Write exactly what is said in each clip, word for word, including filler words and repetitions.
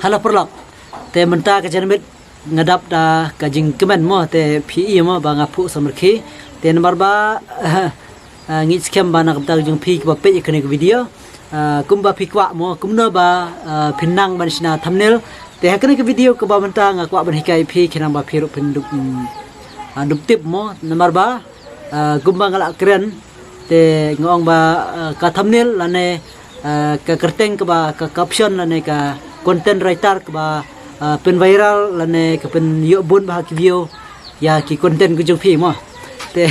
Hello paralok. Te mynta ka janmiet nga dap da ka jingkmen mo, te phi i mo ba nga phuh samrkhie. Te namar ba, ah, ngi skhem ba na ka bynta ka jong phi kiba peit ïa kane ka video, ah, kumba phi kwah mo, kumno ba, ah, phin nang ban shna thumbnail. Te ha kane ka video kaba mynta nga kwah ban hikai phi khnang ba phi ruh phin dup, mm, ah, dup tip mo, namar ba, ah, kumba nga la kren, te nga ong ba, ah, ka thumbnail lane, ah, ka kyrteng kaba, ka caption lane ka content writer kaba, ah, pynviral lane ka pynïoh bun bha ki view ïa ki content ka jong phi mo. Te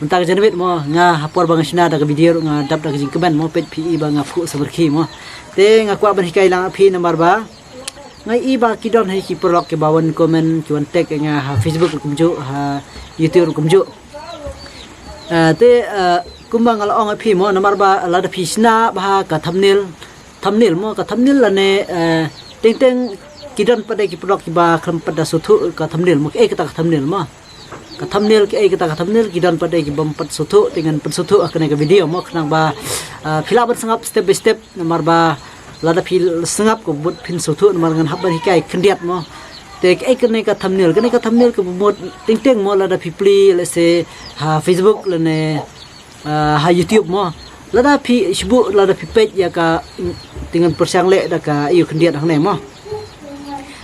mynta ka janmiet mo, nga ha por ba nga shna da ka video ruh nga dap da ka jingkmen mo, peit phi i ba nga phuh samrkhie mo. Te nga kwah ban hikai lang ïa phi namar ba nga i ba ki don hi ki paralok kiba wan comment, ki wan tag ïa nga ha Facebook ruh kumjuh, ha YouTube ruh kumjuh. Ah, te, ah, kumba nga la ong ïa phi mo, namar ba lada phi shna bha ka thumbnail, thumbnail mo, ka thumbnail lane, eh, teng teng ki don pat de ki paralok kiba khlem pat da sngewthuh ka thumbnail mo, kaei kata ka thumbnail mo. Ka thumbnail, kaei kata ka thumbnail, ki don pat de kibym pat sngewthuh, te ngan pynsngewthuh ha kane ka video mo, khnang ba, ah, phi lah ban sngap step by step, namar ba lada phi sngap ka mut phin sngewthuh, namar ngan hap ban hikai khyndiat mo. Te kaei kane ka thumbnail, kane ka thumbnail kaba mut teng teng mo, lada phi plie, let's say, ha Facebook lane, ah, ha YouTube mo. Lada phi shu buh, lada phi peit ïa ka, mm, te ngan pyrshang leh da ka ïa khyndiat hangne mo.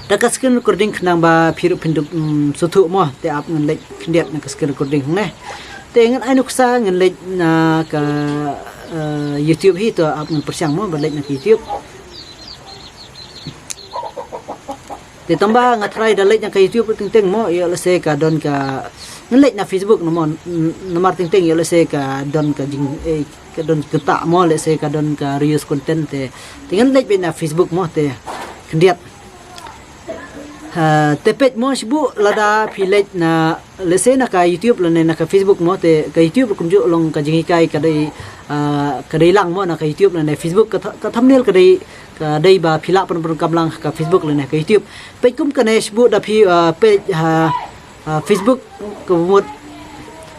Da ka screen recording khnang ba phi ruh phin dup, mm, sngewthuh mo, te ap ngan leit khyndiat na ka screen recording hangne. Te ngan ai nuksa ngan leit na ka, eh, YouTube hi, to ap ngan pyrshang mo ba leit na ka YouTube. Te tang ba nga try da leit na ka YouTube teng teng mo, ïa lehse ka don ka, ngan leit na Facebook no mo, n-, namar teng teng ïa lehse ka don ka jing, eh, ka don ka ta mo, lehse ka don ka reuse content te. Te ngan leit beit na Facebook mo, te khyndiat. Ha, te peit mo shu buh, lada phi leit na, lehse na ka YouTube lane na ka Facebook mo, te ka YouTube kumjuh long ka jinghikai ka dei, ah, ka dei lang mo na ka YouTube lane Facebook, ka th-, ka thumbnail ka dei, ka dei ba phi lah pyndonkam lang ka Facebook lane ka YouTube. Peit kum kane shu buh, da phi, ah, peit ha, ah, Facebook kaba mut,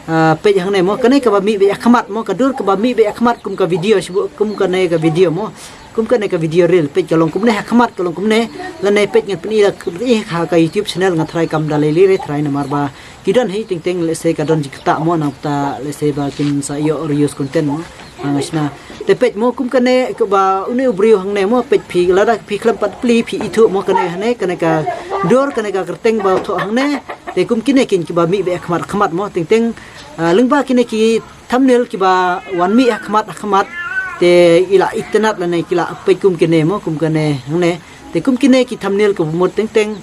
ah, peit hangne mo, kane kaba mih beit ha khmat mo, ka dur kaba mih beit ha khmat kum ka video shu buh, kum kane ka video mo. Kum kane ka video reel, peit ka long kumne ha khmat, ka long kumne, lane peit ngan pyni la, pyni ha ka YouTube channel, nga try kam da lei lei re try namar ba ki don hi teng teng, lehse ka don jingktah mo, nangta lehse ba kin sa ïoh reuse content mo. Nga shna. Te peit mo kum kane kaba une u briew hangne mo, peit phi, lada phi khlem pat plie phi ithuh mo, kane hangne, kane ka dur, kane ka kyrteng ba thoh hangne. Te kum kine kin kiba mih beit ha khmat khmat mo, teng teng, ah, lyngba kine ki thumbnail kiba wan mih ha khmat ha khmat, te i la itynnad lane ki la peit kum kine mo, kum kane hangne. Te kum kine ki thumbnail kaba mut teng teng,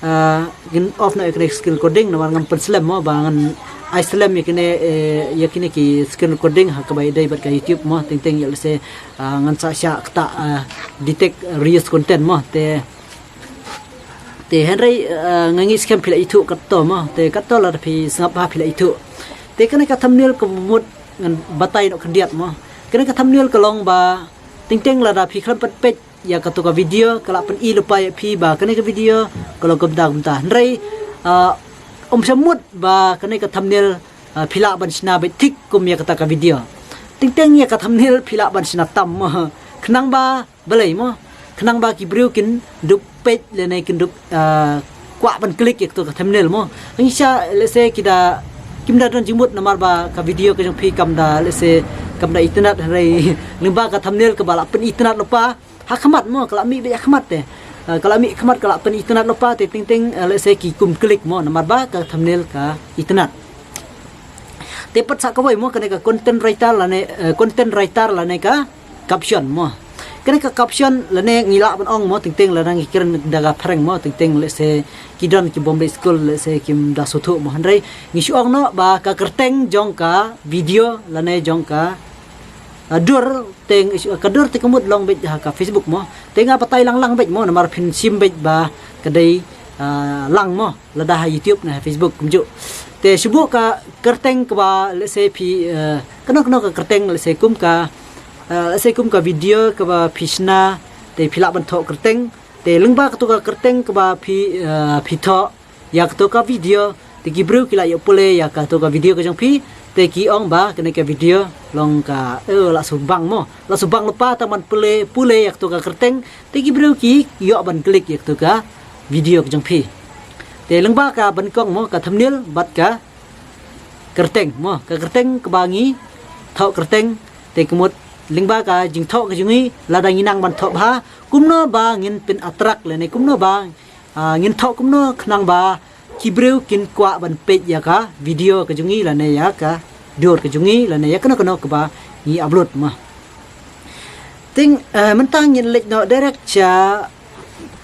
ah, ngin off noh ïa kine screen recording namar ngam pynslem mo, ba ngan ai slem ïa kine, eh, ïa kine ki screen recording ha kaba ïadei bad ka YouTube mo, teng teng ïa lehse, ah, ngan sa shah kata, ah, detect reuse content mo, te, te hynrei, ah, nga ngeit skhem phi la ithuh katto mo, te katto lada phi sngap bha phi la ithuh. Te kane ka thumbnail kaba mut ngan batai noh khyndiat mo. Kane ka thumbnail ka long ba teng teng lada phi khlem pat peit ïa kato ka video ka la pyni lypa ïa phi ba kane ka video ka long kumta kumta. Hynrei, ah, ym shym mut ba kane ka thumbnail, ah, phi lah ban shna beit thik kum ïa kata ka video. Teng teng ïa ka thumbnail phi lah ban shna tam mo. Khnang ba balei mo. Khnang ba ki briew kin dup peit lane kin dup, ah, kwah ban klik ïa kato ka thumbnail mo. Ngi sha lehse ki da, kim da don jingmut namar ba ka video ka jong phi kam da, lehse kam da itynnad, hynrei lyngba ka thumbnail kaba la pyni itynnad lypa ha khmat mo, ka la mih beit ha khmat te. Ah, ka la mih khmat, ka la pyni itynnad lypa te teng teng, ah, lehse ki kum klik mo namar ba ka thumbnail ka itynnad. Te pat sa kawei mo, kane ka content writer lane, eh, content writer lane ka caption mo. Kane ka caption lane ngi lah ban ong mo, teng teng lada ngi kren da ka phareng mo, teng teng lehse ki don kibym dei skul, lehse kim da sngewthuh mo, hynrei ngi shu ong noh ba ka kyrteng jong ka video lane jong ka, ah, dur, te ngi shu, ka dur te ka mut long beit ha ka Facebook mo. Te nga batai lang lang beit mo namar phin shim beit ba ka dei, ah, lang mo. Lada ha YouTube ne ha Facebook kumjuh. Te shu buh ka kyrteng kaba lehse phi, eh, kano kano ka kyrteng, lehse kum ka, eh, lehse kum ka video kaba phi shna, te phi lah ban thoh kyrteng. Te lyngba kato ka kyrteng kaba phi, eh, phi thoh ïa kato ka video, te ki briew ki lah ïoh pule ïa kato ka video ka jong phi. Te ki ong ba kane ka video long ka, eh, la subang mo. La subang lypa tang ban pule, pule ïa katu ka kyrteng. Te ki briew ki ïoh ban klik ïa katu ka video ka jong phi. Te lyngba ka ban kong mo, ka thumbnail bad ka kyrteng mo. Ka kyrteng kaba ngi thoh kyrteng, te ka mut lyngba ka jingthoh ka jong ngi, lada ngi nang ban thoh bha, kumno ba ngin pyn attract lane kumno ba, ah, ngin thoh kumno khnang ba ki briew kin kwah ban peit ïa ka video ka jong ngi lane ïa ka dur ka jong ngi lane ïa kano kano kaba ngi upload mo. Te, eh, mynta ngin leit noh direct sha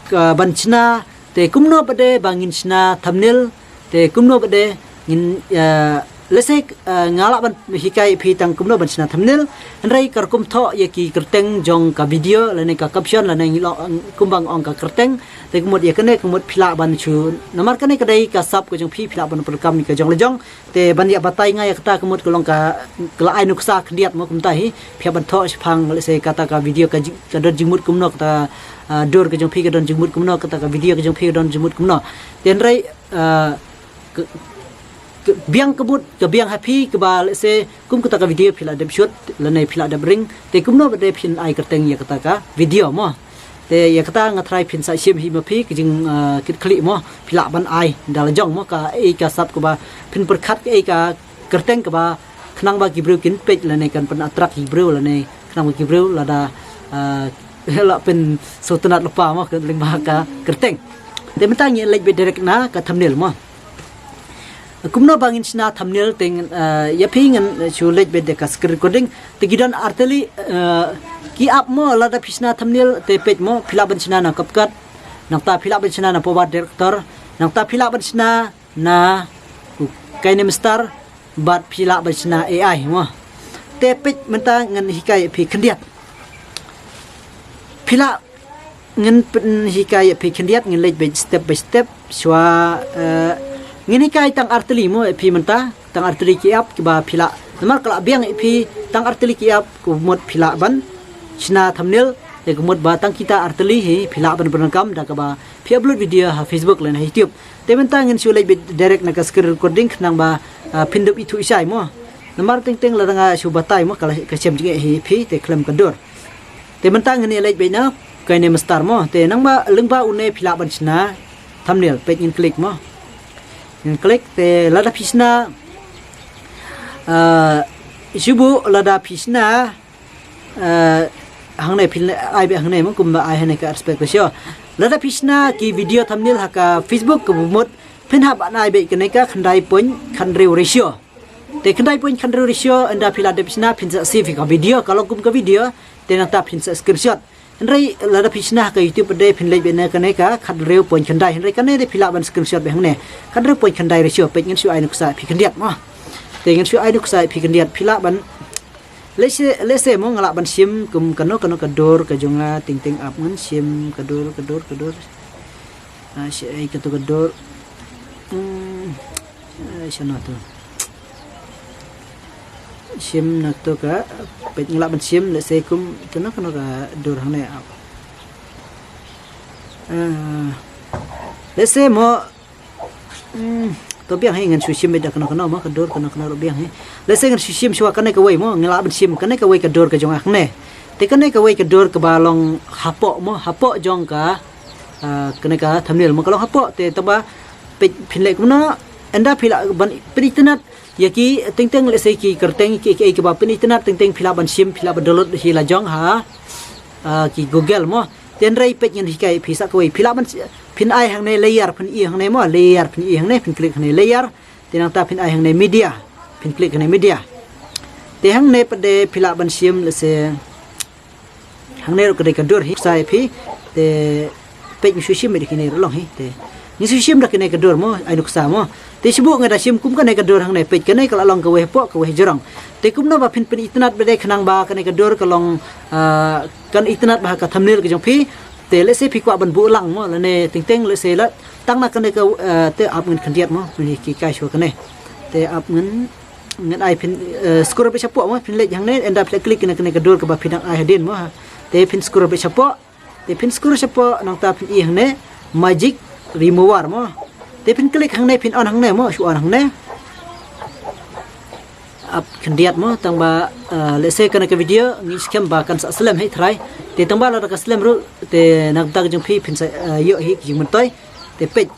ka ban shna, te kumno pat de ba ngin shna thumbnail, te kumno pat de ngin, eh, let's say, eh, nga lah ban hikai phi tang kumno ban shna thumbnail, hynrei ka rukom thoh ïa ki kyrteng jong ka video lane ka caption lane ngi long kumba ong ka kyrteng, te ka mut ïa kane ka mut phi lah ban shu, namar kane ka dei ka sap ka jong phi, phi lah ban pyrkhat ïa ka jong la jong, te ban ïa batai nga ïa kata ka mut ka long ka, ka la ai nuksa khyndiat mo kumta hi, phi hap ban thoh shaphang, let's say, kata ka video ka jing-, ka don jingmut kumno, kata, ah, dur ka jong phi ka don jingmut kumno, kata ka video ka jong phi ka don jingmut kumno. Te hynrei, ah, ka, ka biang ka mut, ka biang ha phi kaba, let's say, kum kata ka video phi la dep shoot lane phi la dep ring, te kumno pat de phin ai kyrteng ïa kata ka video mo. Te ïa kata nga tharai phin sa shim hi ma phi ka jing, ah, kit khlieh mo, phi lah ban ai da la jong mo, kaei ka sap kaba phin pyrkhat, kaei ka kyrteng kaba khnang ba ki briew kin peit lane kan pyn attract ki briew lane khnang ba ki briew lada, ah, la pynsngewtynnat lypa mo ka lyngba ka kyrteng. Te mynta ngin leit beit direct na ka thumbnail mo. Kumno ba ngin shna thumbnail te, eh, ïa phi ngan, eh, shu leit beit da ka screen recording. Te ki don artylli, eh, ki app mo, lada phi shna thumbnail te peit mo, phi lah ban shna na CapCut, nangta phi lah ban shna na Power Director, nangta phi lah ban shna na KineMaster, bad phi lah ban shna A I mo. Te peit mynta ngan hikai phi khyndiat. Phi lah Ngin pynhikai ïa phi khyndiat, ngin leit beit step by step. Shuwa, eh, ngin hikai tang artylli mo ïa phi mynta, tang artylli ki app kiba phi lah. Namar ka la biang ïa phi tang artylli ki app, ka mut phi lah ban shna thumbnail, te ka mut ba tang kita artylli hi phi lah ban pyndonkam da kaba phi upload video ha Facebook lane ha YouTube. Te mynta ngin shu leit beit direct na ka screen recording khnang ba, ah, phin dup ithuh ishai mo. Namar teng teng lada nga shu batai mo ka la, ka shem jingeh hi ïa phi te khlem ka dur. Te mynta ngin ïa leit beit na KineMaster mo. Te nangba lyngba une phi lah ban shna thumbnail, peit ngin klik mo. Ngin klik te lada phi shna, eh, shu buh lada phi shna, eh, hangne phi ai beit hangne mo, kumba ai hangne ka aspect ratio. Lada phi shna ki video thumbnail ha ka Facebook ka mut phin hap ban ai beit kane ka khyndai point khathynriew ratio. Te khyndai point khathynriew ratio, ynda phi la dep shna phin sa save ïa ka video, ka long kum ka video, te nangta phin sa screenshot. Hynrei lada phi shna ha ka YouTube pat de phin leit beit na kane ka khathynriew point khyndai. Hynrei kane de phi lah ban screenshot beit hangne. Khathynriew point khyndai ratio, peit ngin shu ai nuksa ïa phi khyndiat mo. Te ngin shu ai nuksa ïa phi khyndiat, phi lah ban, let's say, let's say mo nga lah ban shim kum kano kano ka dur ka jong nga, teng teng ap ngan shim ka dur, ka dur, ka dur. Ah, shi ai katu ka dur. Hmm. Eh, shano tu. Shim na tu ka, peit nga lah ban shim, let's say kum, kano kano ka dur hangne. Eh, let's say mo, hmm, to biang hi ngan shu shim beit da kano kano mo, ka dur kano kano ruh biang hi. Let's say ngan shu shim shuwa kane kawei mo, nga lah ban shim kane kawei ka dur ka jong nga hangne. Te kane kawei ka dur kaba long hapoh mo, hapoh jong ka, ah, kane ka thumbnail mo ka long hapoh, te tangba peit phin leh kumno, ynda phi lah ban pynitynnad ïa ki teng teng, let's say ki kyrteng ki, ki, kiba pynitynnad teng teng phi lah ban shim, phi lah ban download hi la jong ha, ah, ki Google mo. Te hynrei peit ngin hikai phi sa kawei, phi lah ban, phin ai hangne layer, phin i hangne mo, layer, phin i hangne, phin klik hangne layer. Te nangta phin ai hangne media, phin klik hangne media. Te hangne pat de phi lah ban shim, let's say, hangne ruh ka dei ka dur hi, sa ïa phi, te peit ngi shu shim da kine ruh long hi, te ngi shu shim da kine ka dur mo, ai nuksa mo. Te shu buh nga da shim kum kane ka dur hangne, peit kane ka la long kawei hapoh, kawei hajrong. Te kumno ba phin pynitynnad beit de khnang ba kane ka dur ka long, ah, kan itynnad bha ha ka thumbnail ka jong phi. Te let's say phi kwah ban buh lang mo, lane teng teng let's say la tang na kane ka, ah, te ap ngin khyndiat mo, ngin hikai shuwa kane. Te ap ngin Ngin ai phin, eh, scroll beit shapoh mo, phin leit hangne, ynda phi la klik na kane ka dur kaba phi dang ai hadien mo ha. Te phin scroll beit shapoh, te phin scroll shapoh, nangta phin i hangne, magic remover mo. Te phin klik hangne, phin on hangne mo, shu on hangne. Ap khyndiat mo, tang ba, eh, lehse kane ka video ngi skhem ba kan sa slem hi trai. Te tang ba lada ka slem ruh, te na ka bynta ka jong phi phin sa, eh, ïoh hi ka jingmyntoi. Te peit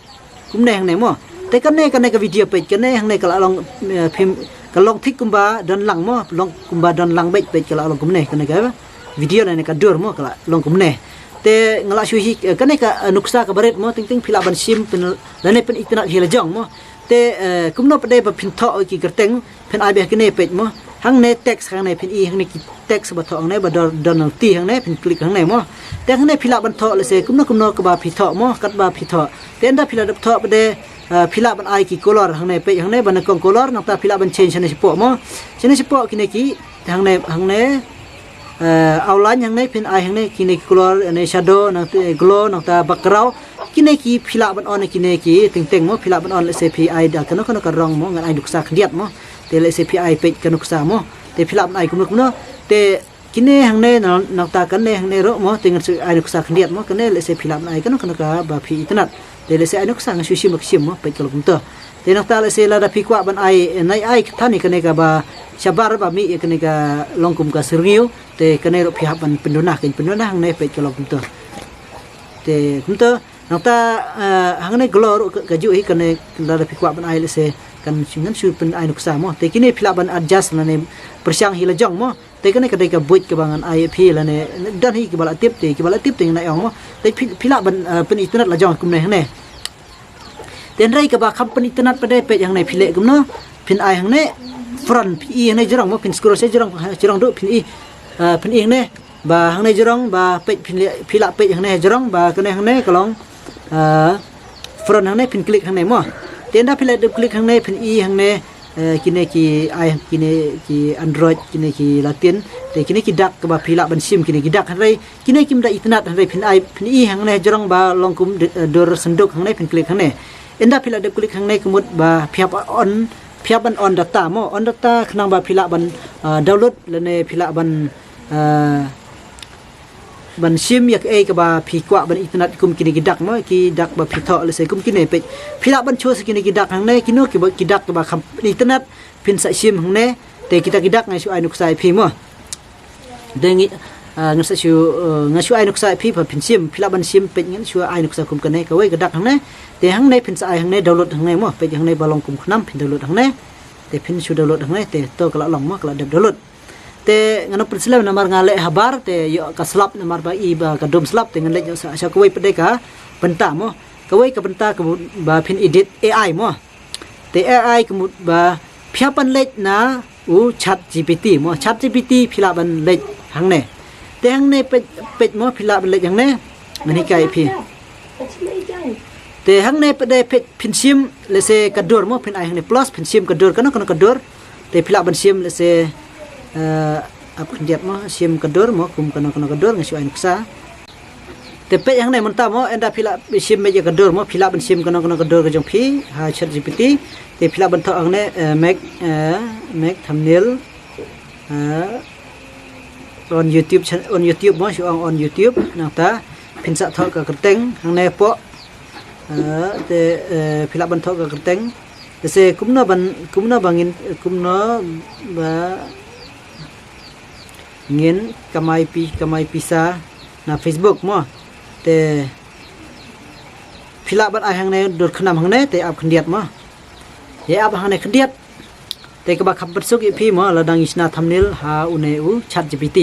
kumne hangne mo. Te kane, kane ka video peit, kane hangne ka la long, eh, phim, ka long thik kumba don lang mo, long kumba don lang beit, peit ka la long kumne, kane ka video lane ka dur mo, ka la long kumne. Te nga la shu hi, eh, kane ka, eh, nuksa kaba rit mo, teng teng phi lah ban shim pyn, lane pynitynnad hi la jong mo. Te, eh, kumno pat de ba phin thoh ki kyrteng, phin ai beit ha kine peit mo. Hangne text hangne phin i, hangne ki text ba thoh hangne ba Don-, Donald T hangne, phin click hangne mo. Te hangne phi lah ban thoh lehse kumno kumno kaba phi thoh mo, katba phi thoh. Te ynda phi la dep thoh pat de, eh, phi lah ban ai ki color hangne, peit hangne ba nyngkong color, nangta phi lah ban change hangne shapoh mo. Shane shapoh kine ki, hangne, hangne, eh, outline hangne phin ai hangne kine ki color, hangne shadow, nangta glow, nangta background. Kine ki phi lah ban on kine ki teng teng mo, phi lah ban on lehse phi ai da kano kano ka rong mo, ngan ai nuksa khyndiat mo. Te lehse phi ai peit ka nuksa mo. Te phi lah ban ai kumno kumno. Te kine hangne na, nangta kane hangne ruh mo, te ngan shu ai nuksa khyndiat mo, kane lehse phi lah ban ai kano kano kaba phi itynnad. Te lehse ai nuksa nga shu shim ba ka shim mo, peit ka long kumto. Te nangta lehse lada phi kwah ban ai, eh, nai ai kata ni kane kaba shabar ba mih ïa kane ka long kum ka syrngiew. Te kane ruh phi hap ban pynduna, kan pynduna hangne peit ka long kumto. Te kumto, nangta, eh, hangne glow ruh ka, kajuh hi kane lada phi kwah ban ai lehse kan shu ngan shu pyn ai nuksa mo. Te kine phi lah ban adjust lane pyrshang hi la jong mo. Te kane ka dei ka buit kaba ngan ai phi lane don hi kiba la tip te, kiba la tip te ngan ai ong mo. Te phi, phi lah ban, eh, pynitynnad la jong kumne hangne. Te hynrei kaba kham pynitynnad pat de peit hangne phi leh kumno, phin ai hangne front phi i hangne jrong mo, phin scroll sha jrong, jrong duh phin i, eh, phin i hangne. Ba hangne jrong ba peit phin leh, phi lah peit hangne jrong ba kane hangne ka long, eh, front hangne phin click hangne mo. Te ynda phi lah dep click hangne phin i hangne, eh, kine ki ai kine ki Android kine ki Latin. Te kine ki dak kaba phi lah ban shim kine ki dak hynrei kine kim da itynnad hynrei phin ai phin i hangne jrong ba long kum de-, eh, dur synduk hangne phin click hangne. Ynda phi lah dep click hangne ka mut ba phi hap on, phi hap ban on data mo, on data khnang ba phi lah ban, eh, download lane phi lah ban, eh, ban shim ïa kaei kaba phi kwah ban itynnad kum kine ki dak mo, ki dak ba phi thoh lehse kum kine peit. Phi lah ban choose kine ki dak hangne, kino kiba, ki dak kaba kham itynnad phin sa shim hangne. Te kita ki dak nga shu ai nuksa ïa phi mo. Te ngi, ah, nga sa shu, eh, nga shu ai nuksa ïa phi ba phin shim, phi lah ban shim peit ngan shu ai nuksa kum kane kawei ka dak hangne. Te hangne phin sa ai hangne download hangne mo, peit hangne ba long kum khnam phin download hangne. Te phin shu download hangne, te to ka la long mo, ka la dep download. Te ngan ym pynslem namar nga leh habar, te ïoh ka slap namar ba i ba ka dum slap, te ngan leh sha, sha kawei pat de ka bynta mo. Kawei ka bynta ka mut ba phin edit A I mo. Te A I ka mut ba phi hap ban leit na u Chat G P T mo. Chat G P T phi lah ban leit hangne. Te hangne peit, peit mo phi lah ban leit hangne. Ngan hikai phi. Te hangne pat de peit phin shim lehse ka dur mo, phin ai hangne plus phin shim ka dur kano kano ka dur. Te phi lah ban shim lehse, eh, ap khyndiat mo, shim ka dur mo, kum kano kano ka dur nga shu ai nuksa. Te peit hangne mynta mo, ynda phi lah shim beit ïa ka dur mo, phi lah ban shim kano kano ka dur ka jong phi ha Chat G P T. Te phi lah ban thoh hangne, eh, make, eh, make thumbnail, eh, on YouTube chan-, on YouTube mo, shu ong on YouTube, nangta phin sa thoh ka kyrteng hangne poh. Eh, te, eh, phi lah ban thoh ka kyrteng. Te se kumno ban, kumno ba ngin, kumno ba ngin kamai pi-, kamai pisa na Facebook mo. Te phi lah ban ai hangne dur khnam hangne, te ap khyndiat mo. Ïa ap hangne khyndiat. Te kaba kham pynsuk ïa phi mo, la dang ngi shna thumbnail ha une u Chat G P T.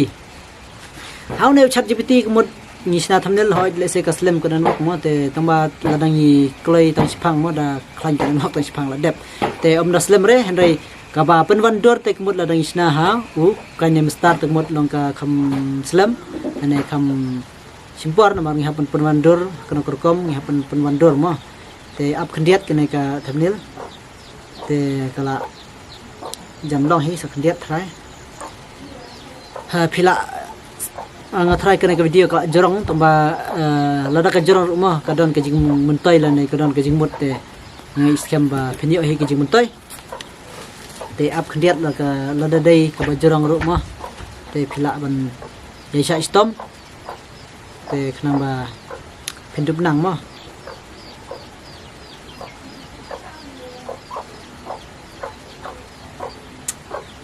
Ha une u Chat G P T ka mut ngi shna thumbnail hoi lehse ka slem ka dohnud mo, te tang ba la dang ngi kloi tang shipang mo, da khlaiñ ka dohnud tang shipang la dep. Te ym da slem re, hynrei kaba pynwan dur te ka mut la dang ngi shna ha u KineMaster te ka mut long ka kham slem, ane kham shim por namar ngi hap pyn-, pynwan dur, kano ka rukom ngi hap pyn-, pynwan dur mo. Te ap khyndiat kane ka thumbnail. Te ka la jan long hi sa khyndiat trai. Ha, phi lah, ah, nga trai kane ka video ka la jrong tang ba, eh, lada ka jrong ruh mo, ka don ka jingmyntoi lane ka don ka jingmut te. Nga ngeit skhem ba phin ïoh hi ka jingmyntoi. Te ap khyndiat la ka, lada dei kaba jrong ruh mo. Te phi lah ban ïa shah shitom. Te khnang ba phin dup nang mo.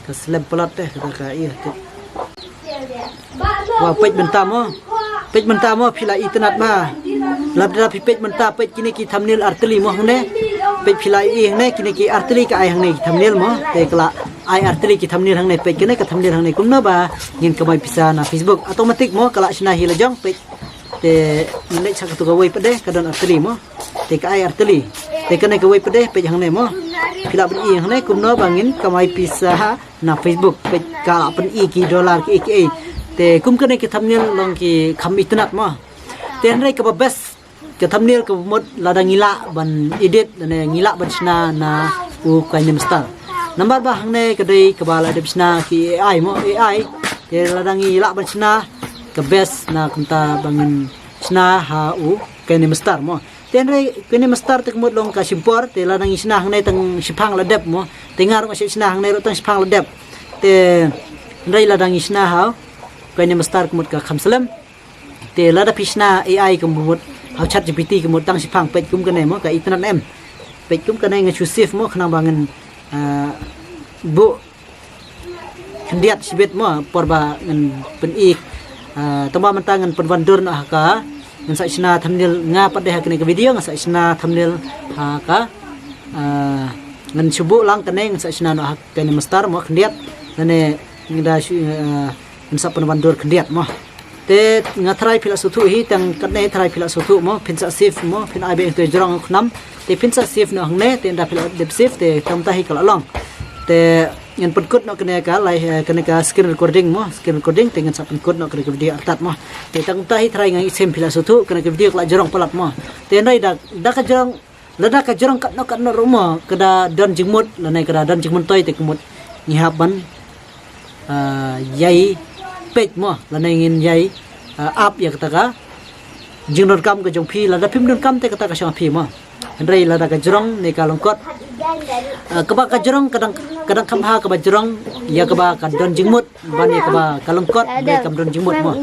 Ka slem palat te, kata ka, ïa te. Wa peit mynta mo. Peit mynta mo, phi la itynnad ma. Lada phi peit mynta, peit kine ki thumbnail artylli mo hangne. Peit phi la i hangne, kine ki artylli ka ai hangne ki thumbnail mo. Te ka la ai artylli ki thumbnail hangne, peit kine ka thumbnail hangne kumno ba ngin kamai pisa na Facebook. Automatic mo, ka la shna hi la jong, peit. Te ngin leit sha katu kawei pat de, ka don artylli mo. Te ka ai artylli. Te kane kawei pat de, peit hangne mo. Phi lah ban i hangne kumno ba ngin kamai pisa na Facebook. Peit ka lah pyni ki dollar ki, ki. Te kum kane ki thumbnail long ki kham itynnad mo. Te hynrei kaba best ka thumbnail kaba mut lada ngi lah ban edit, ne ngi lah ban shna na u KineMaster. Namar ba hangne ka dei kaba la dep shna ki AI mo, AI. Te lada ngi lah ban shna ka best na kumta ba ngin shna ha u KineMaster mo. Te hynrei KineMaster te ka mut long ka shim por, te lada ngi shna hangne tang shiphang la dep mo. Te nga ruh nga shna hangne ruh tang shiphang la dep. Te hynrei lada ngi shna ha u KineMaster ka mut ka kham slem. Te lada phi shna AI ka mut, ha u ChatGPT ka mut tang shiphang, peit kum kane mo, ka itynnad em. Peit kum kane, nga shu save mo, khnang ba ngin, ah, buh khyndiat shibit mo, por ba ngin pyni. Ah, tang ba mynta ngan pynwandur noh ha ka, ngan sa shna thumbnail, nga pat de ha kane ka video ngan sa shna thumbnail ha ka, ah, ngan shu buh lang kane, ngan sa shna noh ha KineMaster mo khyndiat. Nane ngi da shu, ah, ngan sa pynwandur khyndiat mo. Te nga tharai phi lah sngewthuh hi, tang katne tharai phi lah sngewthuh mo, phin sa save mo, phin ai beit ha u jrong u khnam. Te phin sa save noh hangne, te ynda phi lah dep save, te tang mynta hi ka la long. Te ngan pynkut noh kane ka live, eh, kane ka screen recording mo, screen recording, te ngan sa pynkut noh kane ka video artat mo. Te tang mynta hi tharai nga ngeit skhem phi lah sngewthuh, kane ka video ka la jrong palat mo. Te hynrei da, da ka jrong, lada ka jrong katno katno ruh mo, ka da don jingmut, lane ka da don jingmyntoi, te ka mut ngi hap ban, ah, ïai peit mo, lane ngin ïai, ah, ap ïa kata ka jingdonkam ka jong phi, lada phim donkam te kata ka shong ha phi mo. Hynrei lada ka jrong ne ka lyngkot, ah, kaba ka jrong ka dang, ka dang kham bha kaba jrong ïa kaba ka don jingmut ban ïa kaba ka lyngkot ne kam don jingmut mo.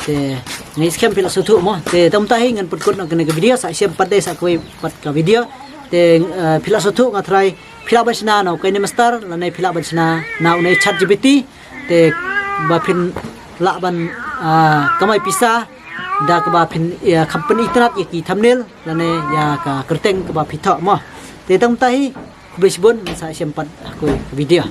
Te nga ngeit skhem phi lah sngewthuh mo. Te tang mynta hi ngan pynkut noh kane ka video, sa shem pat de sa kawei pat ka video. Te, ah, phi lah sngewthuh, nga tharai phi lah ban shna na u KineMaster lane phi lah ban shna na une ChatGPT. Te ba phin lah ban, ah, kamai pisa da kaba phin, ïa, kham pynitynnad ïa ki thumbnail lane ïa ka kyrteng kaba phi thoh mo. Te tang mynta hi, khublei shibun, sa shem pat ha kawei ka video.